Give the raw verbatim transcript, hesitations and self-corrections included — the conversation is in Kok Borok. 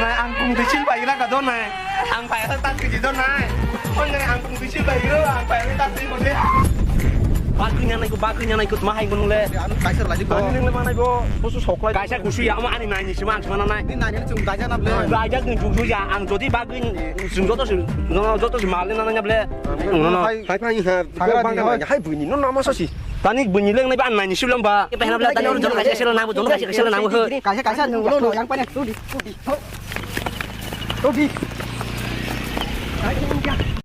Nai, ang kung tisil bai ra ka do nai. Ang bai ra tak ti do nai. Kon nai ang kung tisil bai ro, ang bai ra tak ti mo de. Bagwi nyanai ko, bagwi nyanai ko, ma hai mo nung le. Ano kaisa lagi ko. Ani nung le ma nai ko, busu sok lai. Kaisa kusu ya, ama ani nai ni sima ang sima nai. Ni nai ni chung daja na ble. Daja ni chung ya, ang jodi bagwi chung joto si, no, joto si mal na na ble. No, no. Hai, hai, hai, hai. Hai, hai, hai. Hai, bini, no, no, ma so si. Tani bini leng nai ba nai ni silang ba. Pe hena bla tani jor kaisa kaisa nang, jor kaisa kaisa nang he. Kaisa kaisa nang lo lo yang pa ne. Rodi, rodi. Rodi.